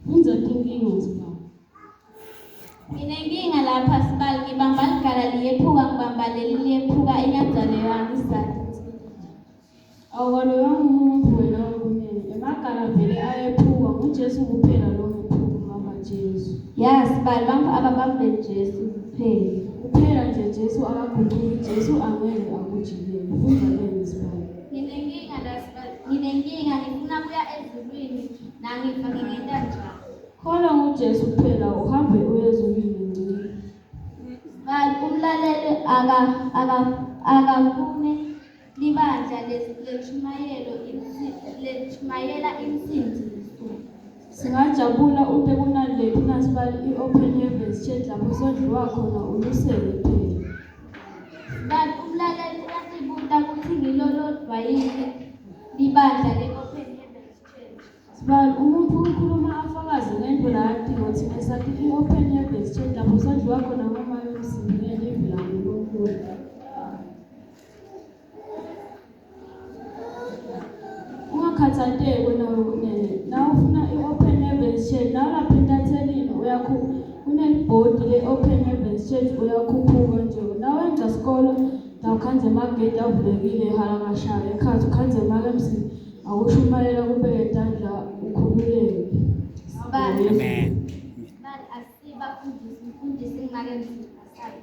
Fundza tinkinga sibali. Nginenkinga lapha sibali ngibamba ligala liyephuka ngibamba leli liyephuka inyandzaleyo angisazi kutsi ngentenjani. Awukaloywa ngumuntfu wena wekunene. Emagala vele ayephuka nguJesu kuphela longephuki mama Jesu. Ya sibali bantfu ababambe Jesu kuphela. Kuphela nje Jesu akagucuki Jesu angeke akujikele. Fundza leni sibali. Nginenkinga la sibali nginenkinga ngifuna kuya ezulwini nangifa ngingenta njani? Kholwa nguJesu kuphela uhambe uye ezulwini ngci. Sibali umlaleli aka aka akafune libandla lelishumayelo lelishumayela insindziso. Singajabula ute kunaliphi nasibali i-Open Heavens Church lapho sondliwa khona ulusele phela. Sibali umlaleli uyatibuta kutsi ngilo lodvwa yini libandla le-Open Heavens Church. Sibali umuntu ukhuluma afakaze ngento layatiko thina sathi i-Open Heavens Church lapho sondliwa khona ngomake Msibi ngelivi laNkulunkulu. Ungakhathazeki wena wekunene nawufuna i-Open Heavens Church nawulapha entathelini kunelibhodi le-Open Heavens Church uyakhuphuka nje nawenza sikolo nawukhandze emagedi avulekile halakashaya ekhatsi ukhandze make Msibi akushumayela kubeke tandla ukhululeke. Sibali Amen. sibali asibafundisi mfundisi ngimake Msibi asazi.